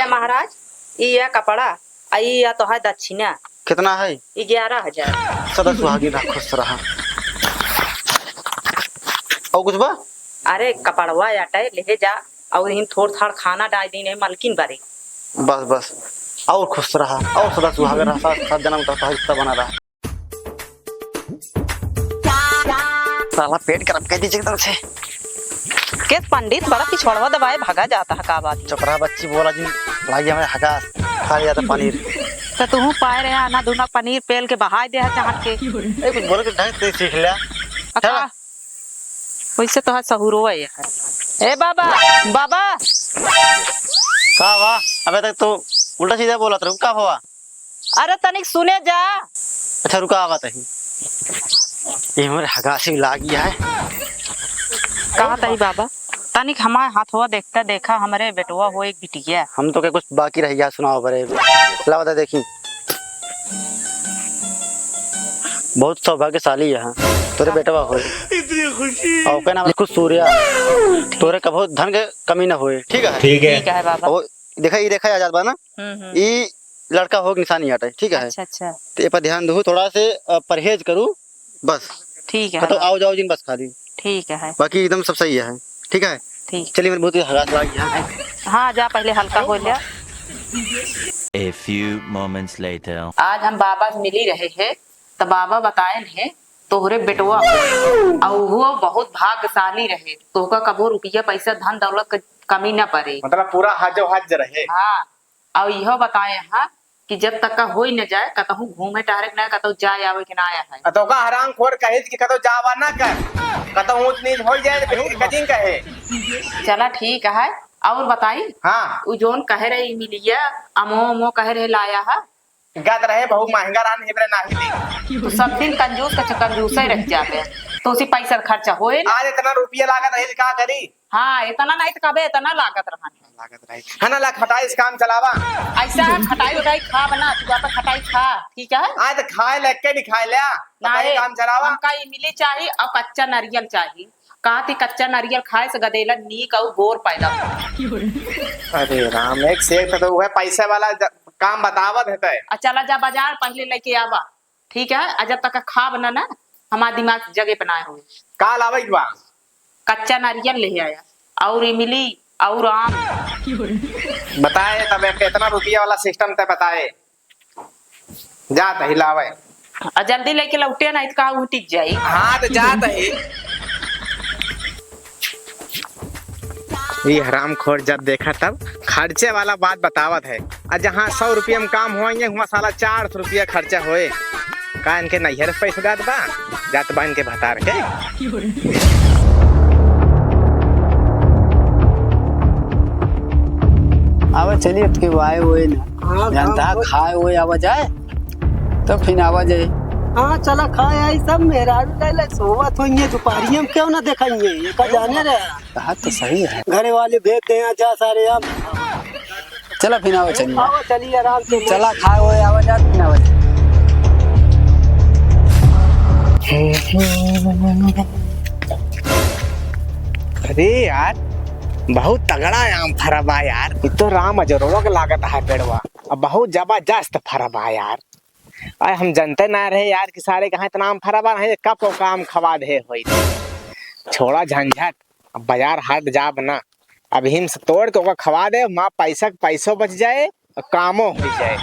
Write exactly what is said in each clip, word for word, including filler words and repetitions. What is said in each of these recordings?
महाराज, ई या कपड़ा, आ ई या तोहार दक्षिणा। कितना है? ग्यारह हजार। सदा सुहागिन रहा, खुश रहा। और कुछ बा? अरे, कपड़वा याटे, लेहे जा, और इन थोड़ थाड़ खाना डाल दीन है, मलकिन बारे। बस, बस, और खुश रहा, और सदा सुहागन रहा, सात, सात जन्म तक रिश्ता बना रहा। साला पेट गरम कर दीजिए एकदम से। केस पंडित बड़ा पिछड़वा दबाए भागा जाता है, का बात? चुप रहा बच्ची, बोला जिन, लागी हमें हगास, खा लिया था पनीर। तो तू पाए रहे आना दूना पनीर पेल के बहाय दे है चाहत के। ए, कुछ बोले के ढंग से सीख लिया। अच्छा। चला। वैसे तो है सहूरो है। ए बाबा, बाबा। का बा? अबे तक तो उल्टा सीधा बोलत रहू, का हुआ? अरे तनिक सुने जा। अच्छा रुका, आवत ही। ये हमरे हगासी लागी है। कहा तही बाबा, तनिक हमारे हाथवा देखता देखा, हमरे बेटवा हो एक बिटिया। हम तो के कुछ बाकी रह गया, सुनाओ बरे। लावा दा देखी। बहुत सौभाग्यशाली है, तोरे बेटवा हो। इतनी खुशी। और ओके नाम लिखू सूर्या। तोरे कभो धन के कमी ना होए, ठीक है? ठीक है। ठीक है बाबा। और देखा, ये देखा आजाद बा ना? हम्म, हम्म। ई लड़का होक निशानी आटे, ठीक है? अच्छा, अच्छा। तो ये पर ध्यान दहू, थोड़ा से, अ, परहेज करू, बस। ठीक है। कतौ आओ जाओ जिन बस खाली। ठीक है। बाकी एकदम सब सही है, ठीक है? ठीक। चलिए, मेरे बहुत ही हगास लाग गया। हाँ, जा पहले हल्का हो लिया। A few moments later. आज हम बाबा से मिली रहे हैं, तो बाबा बताए हैं, तोहरे बेटवा और वो बहुत भाग्यशाली रहे, तोहका कबो रुपया पैसा धन दौलत के कमी न पड़े। मतलब पूरा हाजो हाज रहे। हाँ। और इहो बताए हैं कि जब तक का होई न जाए, कतहूँ घूमे टहरे के ना, कतहूँ जाए आवे के ना आया है। आ तो का हराम खोर कहे कि कतहूँ जावा ना कर, कतहूँ ऊंच नीच हो जाए तो फिर कजिन कहे। चला ठीक है, और बताई? हाँ। उ जोन कहे रहे मिलिया, अमो अमो कहे रहे लाया है। गद रहे बहुत महंगा रहन, हेबरे नाही ली। तो सब दिन कंजूस का कंजूस ही रह जाते हैं, तो उसी पैसा खर्चा होए ना। आज इतना रुपया लागत रहे, का करी? हाँ, इतना नहीं तो कबे इतना लागत रहन। लागत रही। है ना, ला खटाई से काम चलावा। ऐसा है, खटाई उटाई खा बना, तू आपन खटाई खा, ठीक है? आज तो खाए लेके नहीं खाए ले, ना खटाई रे, काम चलावा। हमका इमली चाही और कच्चा नारियल चाही। कहा थी कच्चा नारियल खाए से गदेला नीक और गोर पैदा हो। अरे राम, एक से एक तो वह पैसे वाला ज-, काम बतावत है तय। आ चला जा बाजार, पहले लेके आवा। ठीक है, आ जब तक खाब ना, ना, हमार दिमाग जगह पे ना होई। का लावे के बा? कच्चा नारियल ले आया, और इमली, और आम। बताए तब एक इतना रुपया वाला system ते बताए। जात ही लावे। आ जल्दी लेके लौटे ना, इतका उटिक जाई। हाँ, तो जात ही। ई हरामखोर जब देखा तब खर्चे वाला बात बतावत है। आ जहाँ सौ रुपया में काम होइए, हुआँ साला चार सौ रुपया खर्चा होए। का इनके नैहर से पैसा जात बा? जात बा इनके भतार के। आवा चलिए, अब के वाए होए ना। हाँ, जानता हाँ, खाए होए आवा जाए। तो फिर आवा जाए। हाँ, चला खाए आई सब, मेहरारू ले ले, सोवत होइए, दुपहरिया में क्यों ना देखाइए, ये का जाने रे। बात तो सही है। घरे वाले भेज दे यहाँ, जा सारे आप। चला फिर आवा चलिए। आवा चलिए आराम से। चला खाए होए आवा जा, फिर आवा। अरे यार, बहुत तगड़ा आम फरा बा यार। इ तो राम अजोरवा के लागत है पेड़वा। अब बहुत जबरदस्त फरा बा यार। अरे हम जनते ना रहे यार कि सारे कहाँ इतना आम फरा बा, नहीं कब को काम खवा दे होई। छोड़ा झंझट, अब बाजार हाट जाब ना, अब हिम से तोड़ के ओका खवा दे, माँ पैसा के पैसो बच जाए और कामो हो जाए।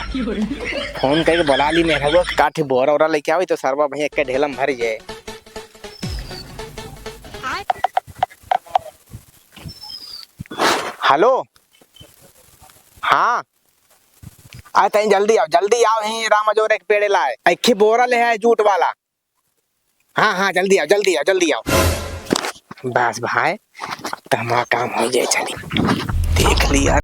फोन करके बुला ली मेहरगो के काठी बोरा ओरा लेके आवे तो सरवा भैया के ढेलम भर जाए। हेलो, हाँ, आ तई जल्दी आओ, जल्दी आओ, ही राम अजोरे के पेड़े लाए, एक ही बोरा ले आए जूट वाला। हाँ, हाँ, जल्दी आओ, जल्दी आओ, जल्दी आओ। बस भाई, अब तो हमारा काम हो जाए, चली। देख लिया।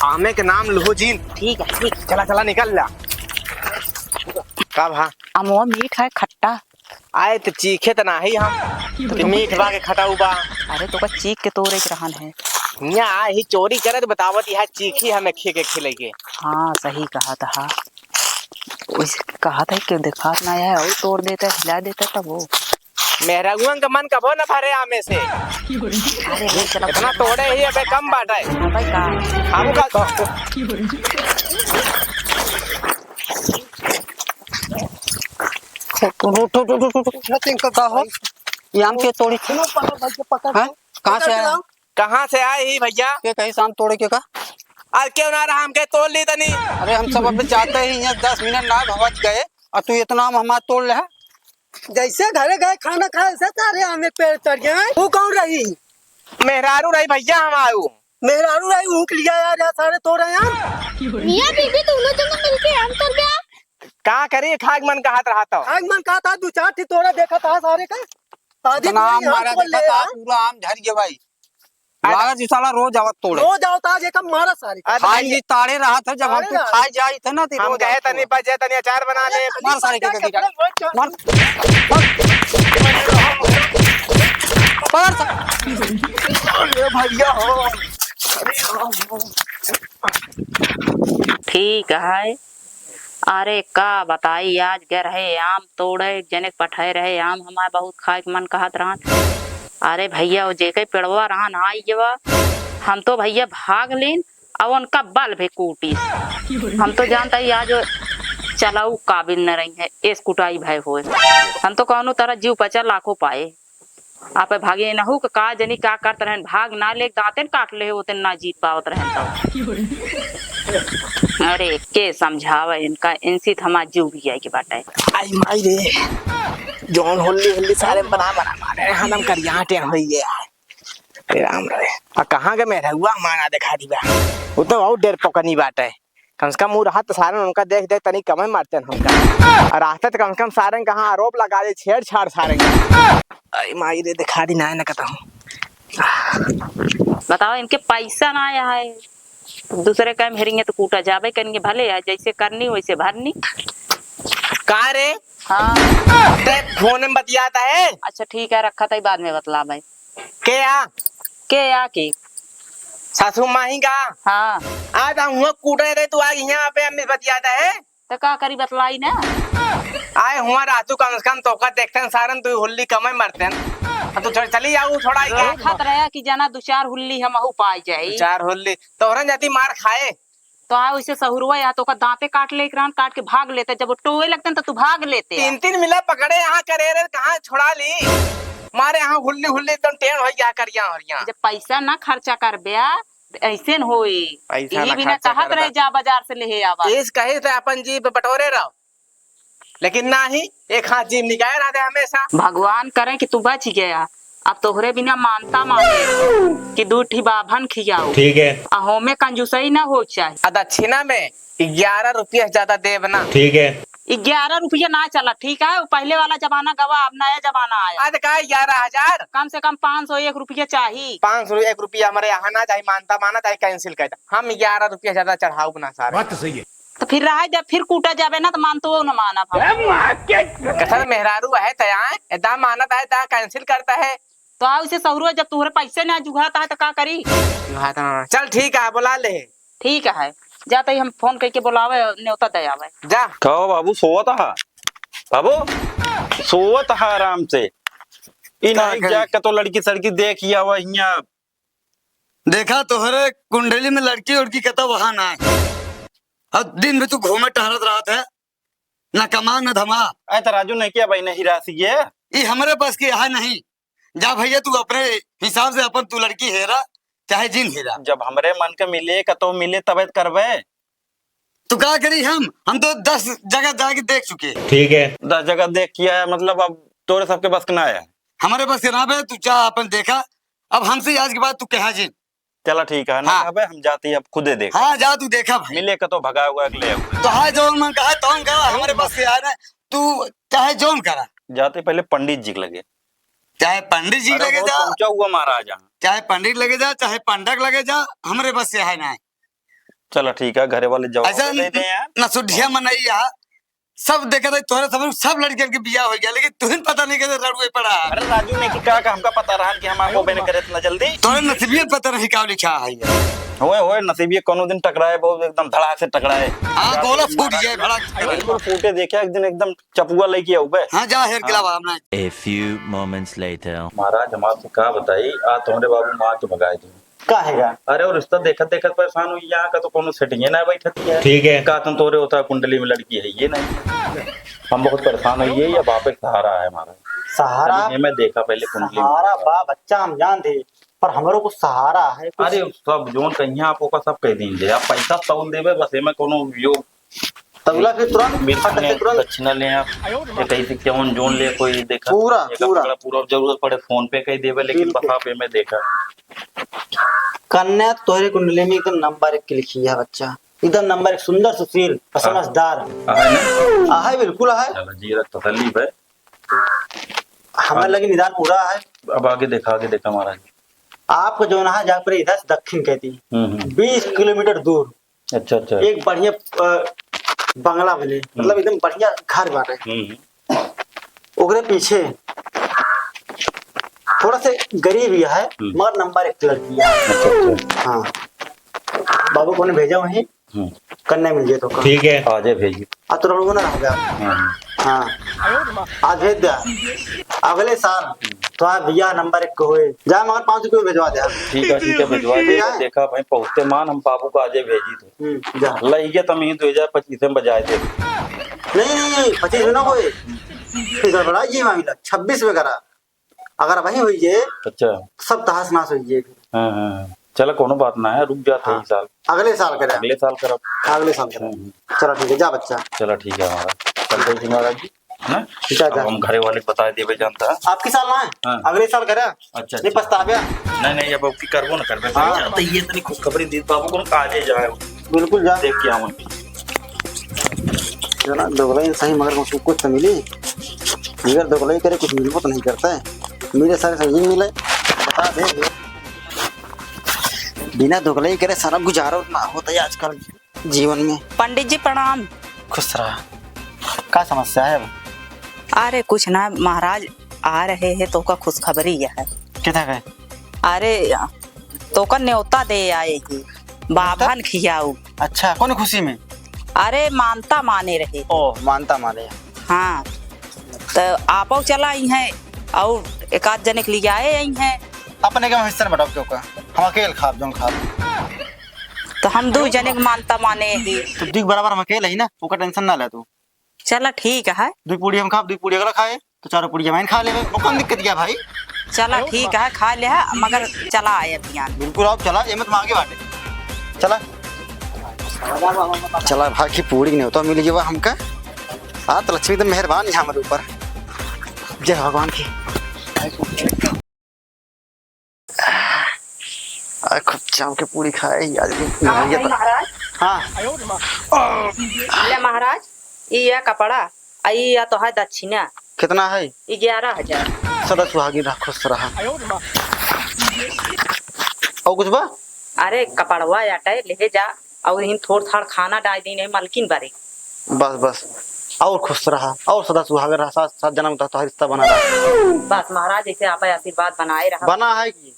आमे के नाम लुहू जीन। ठीक है, ठीक। चला, चला, निकल ला। का भा? अमवा मीठ है, खट्टा? आए त चीखे त नाही हम कि मीठ बा के खटाऊ बा। अरे, तोका चीख के तोरे के रहन है। हियाँ आए ही चोरी करे त बतावत, यह चीखी हमें खी के खिले के। हाँ, सही कहत हा। वैसे कहत है, क्यों देखात ना है, और तोड़ देता, हिला देता तब वो। मेहरागुअन का मन कबो न भरे आमे से। अरे भाई, चलो। इतना तोड़े ही अबे कम बाटे। हाँ भाई, का? हम का? उठ, उठ, उठ, उठ, उठ, उठ। का हो? ये आम के तोड़ी थी? हैं? कहाँ से आया? कहाँ से आए ही भैया? के कहीं से आम तोड़े के का? आज क्यों ना रहा, हमके तोड़ ली तनी। अरे, हम सब अबे जाते ही हैं, दस मिनट ना भवत गए, और तू इतना आम हमार तोड़ ले है? जैसे घरे गए खाना खाए, ऐसे सारे आमे पेड़ चढ़ गए हैं। वो कौन रही? मेहरारू रही भैया, हम आऊ। मेहरारू रही, ऊँक लिया यार, यार सारे तोड़ रहे हैं। मियाँ बीबी दोनों जने मिलके आम तोड़ गया। का करी, खाक मन कहत रहा तो। खाक मन कहत रहा, दो चार ठी तोड़ा देखत हा सारे का। आधी इतना तोड़ी हम मारा तोड़ ले देखा था, यार। पूरा आम झड़ गया भाई। अरे लागत जी साला रोज आवत तोड़े। रोज आवत, आज एक मारा सारे का। अरे खाई भाई। जी ताड़े रहा था, जब हम ताड़े तू रहा। खाए जाई थे ना, तो हम रोज कहे आवत तनी तोड़े। बचे तनी अचार बना ले। अरे मार सारे के बच्चा गदी का। मार। मार। पकड़ सा। अरे भैया हो। ठीक है। अरे का बताई, आज गए रहे आम तोड़े, एक जने के पठाए रहे आम, हमार बहुत खाए के मन कहत रहन। अरे भैया, वो जेके पेड़वा रहन, आई जवा, हम तो भैया भाग लेन, और उनका बल भी कूटी। हम तो जानता ही आज वो चलाऊ काबिल न रही है, एस कुटाई भय होए। हम तो कौनो तरह जीव बचा लाखों पाए। आप भागे नहु के का जनी का करत रहन, भाग ना ले, दांते न काट ले होते, ना जीत पावत रहन तो। अरे के समझावे इनका, इनसे त हमार जीव भी जाए के बाटे। आई माई रे, जौन होली होली सारे बना बना मारे, हनम करिया टेढ़ होई गया। अरे राम रे, आ कहाँ के मेहरहुआ हमारा देखा दिबा? वो तो और डेर पकनी बाटे। कम से कम उ रहत त सारन उनका देख देख तनी कमे मारते हमका। और रहते त कम से कम सारन कहाँ आरोप लगा दे, छेड़छाड़ सारन का। आई माई रे, दिखा दी ना, ना कहता हूँ। बताओ, इनके पैसा ना आया है, दूसरे काम हेरेंगे तो कूटा जाबे करेंगे, भले है जैसे करनी वैसे भरनी। का रे? हाँ। ते फोन में बतियाता है? अच्छा ठीक है, रखा था, बाद में बतला भाई। के आ? के आ के? सासू माही का? हाँ। आज हम हुआ कूटे रहे, तू आज यहाँ पे हम बतियाता है? तो का करी, बतलाई ना। आए हुआ रातू, कम से कम तोका देखते हैं सारन, तू हुल्ली कमे मरते हैं। अब तू छोड़, चली जाऊ, छोड़ा ही के। देखत रहा कि जना दो चार हुल्ली हमहू पाई जाई। दो चार हुल्ली, तोहरन जाती मार खाए। तो आ वैसे सहुरवा या तो ओकर दांते काट ले, एकरान काट के भाग लेते। जब वो टोए लगते हैं तो तू भाग लेते। तीन तीन मिला पकड़े यहाँ करे रे, कहाँ छोड़ा ली? मारे यहाँ हुल्ली हुल्ली एकदम टेढ़ हो गया करिया हरिया। जब पैसा ना खर्चा करबे, तो ऐसे न होई। पैसा यही ना बिना खर्चा कहत करबे। रहे, जा बाजार से लेहे आवा। इस कहे से अपन जी पे बटोरे रहो। लेकिन नाही, एक हाथ जीभ निकाय रहा दे हमेशा। भगवान करे कि तू बच गया। अब तोहरे बिना मानता माने कि दू ठी बाभन खियाओ। ठीक है। आ होमे कंजूसई ना हो चाहे। आ दक्षिणा में ग्यारह रुपया ज्यादा देब ना। ठीक है। ग्यारह रुपया ना चला, ठीक है? वो पहले वाला जमाना गवा, अब नया जमाना आया। आज का ग्यारह हजार? कम से कम पाँच सौ एक रुपया चाही। पाँच सौ एक रुपया हमारे यहाँ ना चाही, मानता माना चाहे cancel कर दे। हम ग्यारह रुपया ज्यादा चढ़ाऊ ना सारे। बात तो सही है। तो फिर रहे, जब फिर कूटा जाबे ना, तो मान तो वो ना मानब हम। ए माँ के कसर मेहरारू है, तया, एदा मानत है, ता cancel करता है। तो आओ इसे सहुरो, जब तुहरे पैसे ना जुगाता है, तो का करी? जुगाता ना। चल ठीक है, बुला ले। ठीक है, जाते ही हम फोन करके बुलावे, न्योता दे आवे। जा। कहो बाबू, सोवत हा? बाबू, सोवत हा आराम से। ई का नहीं करे? जा, कतो लड़की सड़की देख आवा हियाँ। देखा, तोहरे कुंडली में लड़की उड़की कतो वहाँ ना है। अब दिन में तू घूमे टहरत रहत है, न कमा न धमा। अरे तो राजू नहीं किया भाई, नहीं राशि ये। ई हमरे बस की है नहीं। जा भैया, तू अपने हिसाब से अपन तू लड़की हेरा, चाहे जिन हेरा। जब हमरे मन के मिले, कतो मिले, तबे तो करबे। तू का करी हम? हम तो दस जगह जाके देख चुके। ठीक है। दस जगह देख किया है, मतलब अब तोरे सबके बस के ना है। हमरे बस के ना बे, तू जा अपन देखा। अब हमसे आज के बाद तू कहा जिन। चला ठीक है, ना हाँ। कहबे, हम जाती अब खुदे देख। हाँ, जा तू देखा भाई। मिले कतो भगा हुआ के ले आओ। तो हाँ, जौन मन कहा, तौन कहा, हमरे बस के आ रहे, तू चाहे जौन करा। जाते पहले पंडित जी के लगे। चाहे पंडित जी अरे लगे वो जा, पहुंचा हुआ महाराज यहाँ। चाहे पंडित लगे जा, चाहे पंडक लगे जा, हमरे बस से है ना। चला ठीक है, घरे वाले जवाब ऐसा दे दे यार। नसुढ़िया मनई यार, सब देखत है तोहरे सब, सब लड़कियन के बियाह हो गया, लेकिन तुहिन पता नहीं कैसे रड़ुए पड़ा। अरे राजू ने कि का, का हमका पता रहा कि हम आपको बेने करे इतना जल्दी? तोहरे नसीबियत पता नहीं का लिखा है यार। होए, होए, नसीबियत कोनो दिन टकराए, बहुत एकदम धड़ाक से टकराए। हाँ, गोला फूट जाए, भड़ाक से टकराए। बिल्कुल फूटे, देखे एक दिन एकदम चपुआ लेके आऊ बे। हाँ, जा हेर गिला हाँ। बाबा, हमने। A few moments later। महाराज, हम आपसे का बताई, आज तोहरे बाबू मार के भगाए थे। काहे गा? अरे, और रिश्ता देखत देखत परेशान हुई, यहाँ का तो कोनो सेटिंगे ना बैठत है। ठीक है। का तुम तोरे होता कुंडली में लड़की है, ये नहीं। हम बहुत परेशान हुई है, ये बाप एक सहारा है हमारा। सहारा? अभी ये मैं देखा पहले कुंडली में। सहारा बा, बच्चा हम जान थे, पर हमरो कुछ सहारा है, कुछ अरे, सब जोन कहिया आप ओका सब कह दीजिए, आप पैसा तौल देबे, बस एमे कोनो योग तौला फिर तुरंत, मिर्च फट से ले, तुरंत। दक्षिणा ले आप। ये कहीं से क्यों जोन ले कोई देखा? पूरा, एका पूरा। पकड़ा पूरा जरूरत पड़े फोन पे कह देवे, लेकिन बिल्कुल। बता पे मैं देखा। कन्या तोहरे कुंडली में एकदम नंबर एक की लिखी है बच्चा, एकदम नंबर एक, सुंदर, सुशील और हाँ। समझदार। हाँ, है ना? हाँ, है, बिल्कुल है। चलो जी, रख तसल्ली पे। हमारे हाँ। लगे निदान पूरा है। अब आगे देखा, आगे देखा महाराज। आपको जो ना जाकर इधर से दक्षिण कहती, हम्म, हम्म। बीस किलोमीटर दूर अच्छा, अच्छा। एक बढ़िया, अ, बंगला बने, हम्म। मतलब एकदम बढ़िया घर बाटे। हम्म। ओकरे पीछे थोड़ा से गरीब ही है, हम्म। मगर नंबर एक लड़की है। अच्छा, अच्छा। हाँ। बाबू को ने भेजा वहीं, हम्म। कन्या मिल जाए तो का। ठीक है। आज भेजी। आ तो रहो ना रह गया। हम्म। हाँ। आज भेज दिया। अगले साल तो आप भैया नंबर एक को हुए। जा मगर पाँच रुपये भेजवा दे। ठीक है, ठीक है, भिजवा ठीक है। दे। देखा भाई, पहुँचते मान हम बाबू को आजे भेजी थे। हम्म, जा। लइगे तो हम यही दो हजार पच्चीस में बजाए थे। नहीं, नहीं, नहीं, पच्चीस में ना होए। फिर गड़बड़ा ये मामला, छब्बीस में करा। अगर वही हुई जे, अच्छा। सब तहस नहस हुई जे। हाँ, हाँ, हाँ। चला, कोनो बात ना है, रुक जाते हैं हाँ। इस साल। अगले साल करा। अगले साल करब। अगले साल करब। हम्म, हम्म। चला ठीक है, जा बच्चा। चला ठीक है हमारा। चलते हैं जी महाराज जी। है ना? ठीक है, अब जा। हम घरे वाले को बता देबे जानता है। आपकी साल ना है? हाँ। अगले साल करा। अच्छा, नहीं अच्छा। पछतावे। नहीं, नहीं, अब की करबो ना करबे। हाँ। अच्छा, तो ये तनी खुशखबरी दी बाबू को, आज ही जाए। बिल्कुल जा। देख के आवन। जो ना दोगलई सही, मगर कुछ, कुछ तो मिली। अगर दोगलई करे, कुछ मिलबो तो नहीं करता है। मिले सारे सही मिले। बता दे। बिना दोगलई करे सारा गुजारा ना होता है आजकल। जीवन में। पंडित जी प्रणाम। खुश रहा। का समस्या है अब? अरे कुछ ना महाराज, आ रहे हैं तो का खुशखबरी यह है। कितना का है? अरे तो का न्योता दे आए ही, बाभन खियाऊ। अच्छा, कौन खुशी में? अरे मानता माने रहे। ओ, मानता माने। हाँ, तो आपो चला आई हैं और एक आध जने के लिए आए आई हैं। अपने के हम हिस्सा में बटाओ क्यों का? हम अकेल खाब, जोन खाब। तो हम दू जने के मानता माने ही। तो दुख बराबर हम अकेले ही ना, ओकर tension ना ले तू। चला ठीक है। दुई पूड़ी हम खाब, दुई पूड़ी अगला खाए, तो चारों पूड़ी जमाइन खा लेबे, ओकर दिक्कत क्या भाई? चला ठीक है, खा ले है, मगर चला आए अभियान। बिल्कुल आओ, चला, ये मत मांगे बाटे। चला। चला भाई की पूड़ी के न्योता मिल गया हमका। आज तो लक्ष्मी एकदम मेहरबान है हमारे ऊपर। जय भगवान की। आ, खूब चाव के पूड़ी खाए ही आज भी। कहाँ भाई महाराज? हाँ। ले महाराज, ई या कपड़ा, आ ई या तो है दक्षिणा। कितना है? ग्यारह हजार। सदा सुहागी रहा, खुश रहा। और कुछ बा? अरे कपड़वा याटे ले जा, और इन थोड़ थाड़ खाना डाल दीन है मलकिन बारे। बस, बस। और खुश रहा, और सदा सुहाग रहा, सात, सात जन्म तक तोहर रिश्ता बना रहा। बस महाराज, ऐसे आप आशीर्वाद बनाए रहा। बना है कि?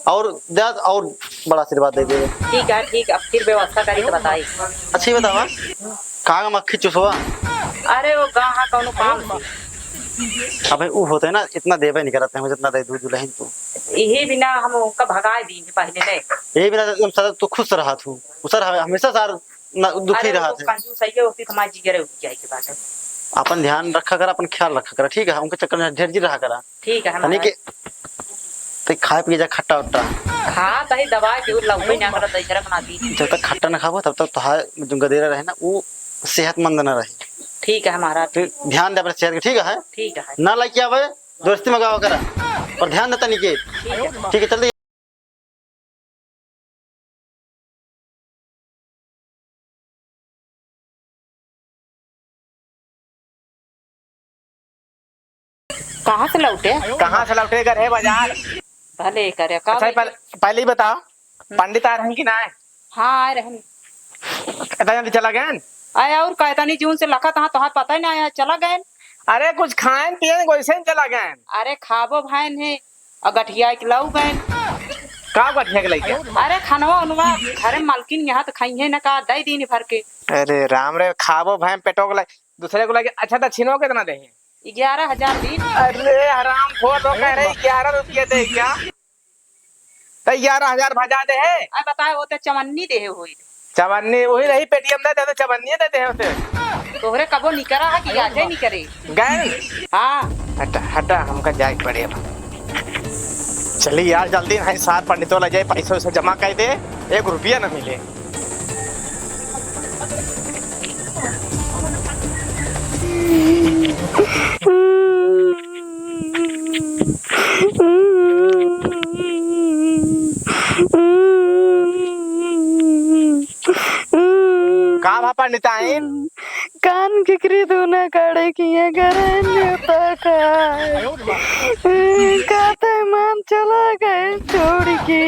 और दे, और बड़ा आशीर्वाद दे दे। ठीक है, ठीक, अब फिर व्यवस्था करी तो बताई। अच्छा, ये बतावा, कहाँ का मक्खी चुसवा? अरे, वो गाँव है, कौनो काम से। अबे, वो होते हैं ना, इतना देवे नहीं करते हैं, जितना दे दू दुल्हन तू। यही बिना हम उनका भगा दी पहले ले। यही बिना एकदम सदा तू खुश रहा तू। उ सर हमे-, हमेशा सर न-, दुखी अरे, रहा वो थे। कंजूस है, ये होती तो हमारी जिगरे उठ जाए के बात है। अपन ध्यान रखा करा, अपन ख्याल रखा करा, ठीक है? उनके चक्कर में ढेर जी रहा करा। ठीक है, तनी हमारा के, ते खाए पिए जा खट्टा उट्टा। खा, तही दवा के उ लौकी ना करत, ऐसे रखना दी। जब तक खट्टा ना खाबो, तब तक तोहार जो गदेरा रहे ना, वो सेहतमंद ना रहे। ठीक है, हमारा। फिर ध्यान दे अपने सेहत के, ठीक है? ठीक है। ना लेके आवे, दोस्ती में गावा करा। और ध्यान दे तनी के। ठीक है। ठीक है, चल दे। कहाँ से लौटे? कहाँ से लौटे? घर है बाजार। भले करे, का अच्छा, भाई? पहले, पहले ही बताओ, हम्म। पंडित आ रहन कि ना आए? हाँ, आ रहन। इतना जल्दी चला गए? आए, और कहता नहीं, जून से लखत हाँ, तोहार पता ही ना आया, चला गए। अरे, कुछ खाएन पिएन, वैसे ही चला गए। अरे, खाबो भाएन है, और गठिया के लाऊ गए। का गठिया के लइके? अरे, खनवा उनवा, घरे मालकिन यहाँ तो खाई है ना का, दई दिन भर के। अरे राम रे, खाबो भाएन, पेटो के लागी, दूसरे को लगे। अच्छा, दक्षिणो कितना दे हैं? ग्यारह हजार दिन। अरे हराम खोर, तो कह रहे ग्यारह रुपये दे क्या? तो ग्यारह हजार भजा दे है। अब बताए, वो तो चवन्नी दे है होई। चवन्नी वही रही, पेटीएम दे दे, तो चवन्नी दे दे होते। तोहरे कबो निकरा है कि यादे निकरे? गए? हाँ। हटा, हटा, हमका जाए के पड़े अब। चली यार, जल्दी नहीं, सार पंडितो ले जाए, पैसे उसे जमा कर दे, एक रुपया न मिले। का भा पंडिताइन? कान किकरी दूना काढ़े किया करे न्योता का। काते मान चला गए छोड़ के।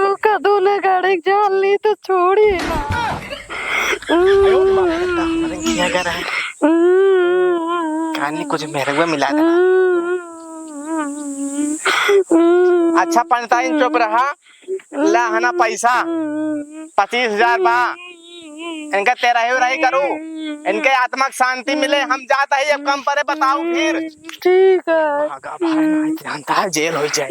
ओका दूना काढ़े जान ली तो छोड़ी ना। कान में कुछ मेहरुआ मिला देना। अच्छा पंडिताइन चुप रहा। ला हना पैसा, पच्चीस हजार बा, इनका तेरह उरही करू, इनके आत्मा के शांति मिले। हम जाता ही, अब कम परे बताऊ फिर। ठीक है। भागा भाई, नहीं जानता है, जेल हो जाए।